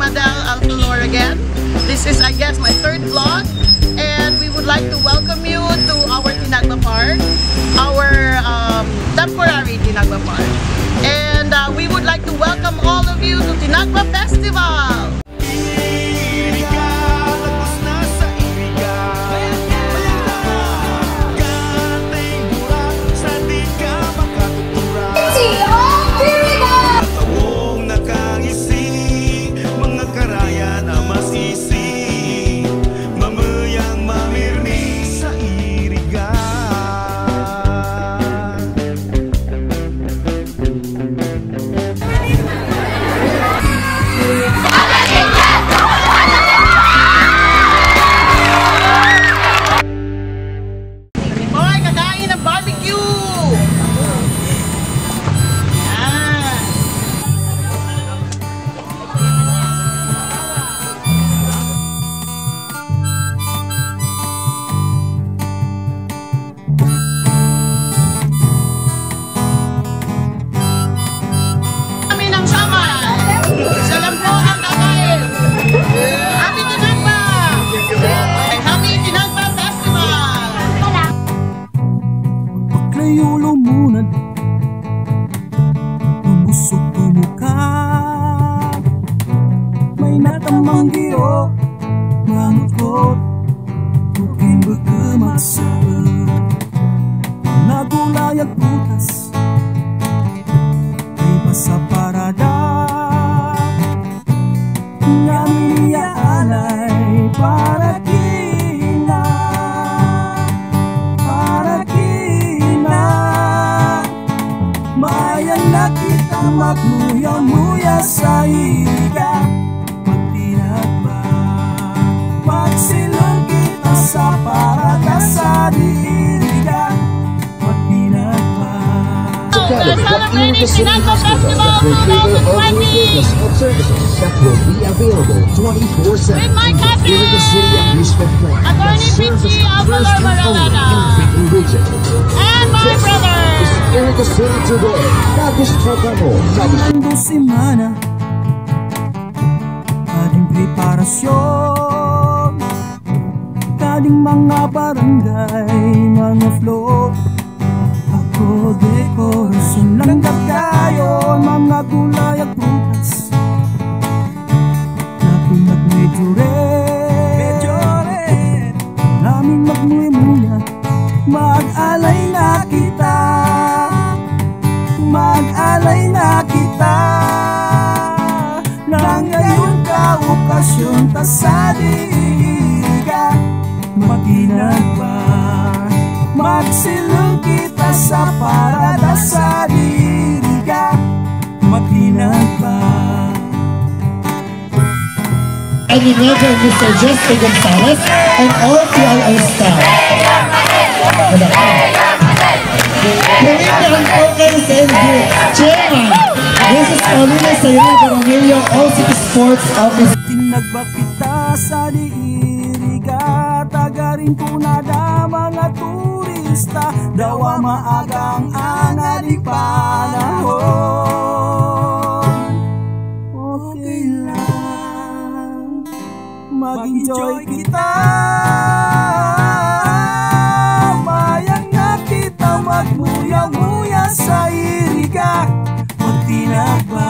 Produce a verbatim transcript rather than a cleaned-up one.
Adele Alcolor again. This is, I guess, my third vlog, and we would like to welcome you to our Tinagba Park, our, um, temporary Tinagba Park. And, uh, we would like to welcome all of you to Tinagba Festival. Hoy, kakain ng barbecue! Yan. Kami ng Samal. Salam po ang kakain. Happy Tinagba! Happy Tinagba Festival! Paglayu lumunad, lumusot tumukad. Maina ta manggiyo, mangutkot, tuking beke maksa. Nagulay at butas, ay basa parada. Ngami ya alay para kina, para kina. Mayang na kita magmuya-muya sa iriga. Magtinagba, magsilong kita sa parada sa di iriga. Magtinagba. So, we're celebrating Tinagba Festival twenty twenty. With my cousin, Attorney Richie Alcolor Baralada. And my brother. Iriga City Today. Tapos programa. Tapos. Mando semana, ading preparasyon. Kading mga barangay, mga float, ako dekorasyon, langgam kayo, mga gulay at prutas. Kapag medyo red, medyo red, naming magmuya-muya, mag-alay na kita, mag-alay na kita. Nang gayon ka okasyon ta sa di iriga, magtinagba. Magsilong kita sa parada sa di iriga, magtinagba. And the Reverend Mister Jesse Gonzalez and all of the L O staff. Committee on Programs and Youth, Chairman, Missus Paulina Sayuri Baramillo, O C P Sports Officer. Tinagba kita sa di iriga, tagarin ko na da mga turista, dawa maagang ana di panahon. Okay lang. Mag-enjoy kita. Mayang na kita magmuya-muya sa iriga. Magtinagba.